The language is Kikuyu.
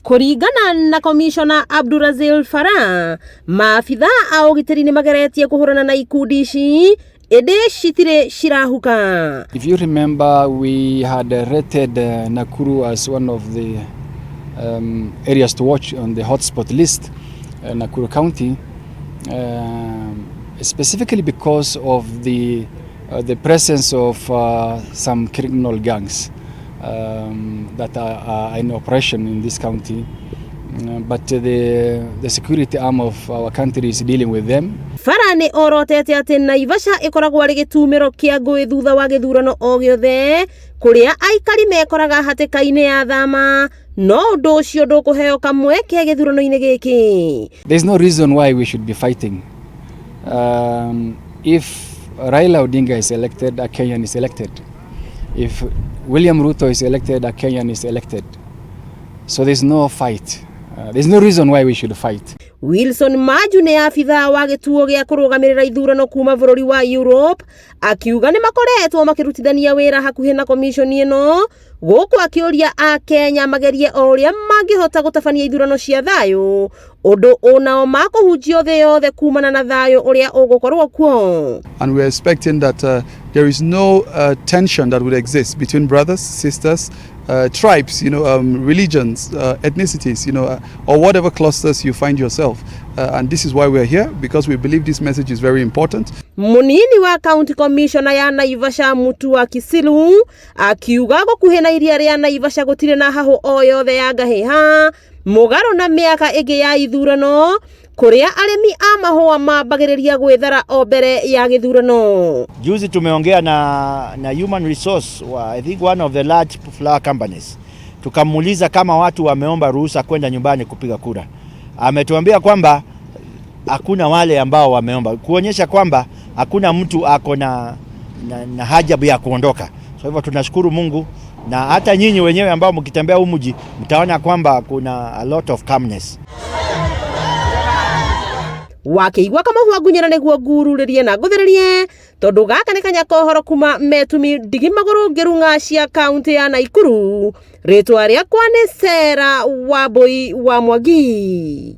Kũringana na Komishona Abdurazil Farah, maabitha a ũgitĩri nĩ mageretie kũhũrana na ikundi ici ĩndĩ citirĩ cirahuka. If you remember, we had rated Nakuru as one of the areas to watch on the hotspot list, Nakuru County, specifically because of the presence of some criminal gangs that are in operation in this county. But the security arm of our country is dealing with them. Farah nĩ orotete atĩ Naivasha ĩkoragwo arĩ gĩtumĩro kĩa ngũĩ thutha wa gĩthurano o gĩothe kũrĩa aikari mekoraga hatĩka-inĩ ya thama, no ũndũ ũcio ndũkũheo kamweke gĩthurano-inĩ gĩkĩ. There's no reason why we should be fighting. If Raila Odinga is elected, a Kenyan is elected. If William Ruto is elected, a Kenyan is elected. So there's no fight. There's no reason why we should fight. Wilson Maju nĩ abithaa wa gĩtuo gĩa kũrũgamĩrĩra ithurano kuma bũrũri wa Europe, akiuga nĩ makoretwo makĩrutithania wĩra hakuhĩ na komishoni ĩno, gũkũ akĩũria Akenya magerie o ũrĩa mangĩhota gũtabania ithurano cia thayũ, ũndũ onao makũhunjio thĩ yothe kumana na thayũ ũrĩa ũgũkorwo kuo. And we're expecting that there is no tension that would exist between brothers, sisters, tribes, religions, ethnicities, or whatever clusters you find yourself. And this is why we're here, because we believe this message is very important. Munini wa county commissioner ya Naivasha, Mutua Kisilu, akiuga gũkuhĩ na iria rĩa Naivasha gũtirĩ na hahũ o yothe ya ngahĩha, mũgarũ na mĩaka ĩngĩ ya ithurano kũrĩa arĩmi a mahũa mambagĩrĩria gwĩthara o mbere ya gĩthurano. Juzi tumeongea na human resource wa, I think, one of the large flower companies, tukamuuliza kama watu wameomba ruhusa kwenda nyumbani kupiga kura. Ametuambia kwamba hakuna wale ambao wameomba, kuonyesha kwamba hakuna mtu ako na haja ya kuondoka. So hivyo tunashukuru Mungu, na hata nyinyi wenyewe ambao mkitembea huu mji mtaona kwamba kuna a lot of calmness. Wakĩigua kamahua ngunyĩra nĩguo ngururĩrie na ngũthĩrĩrie, tondũ gaka nĩ kanya kohoro kuma metumi ndigi magũrũ ngĩrung'a cia kaunti ya Naikuru. Rĩtwa rĩakwa nĩ Sera Wambui wa Mwangi.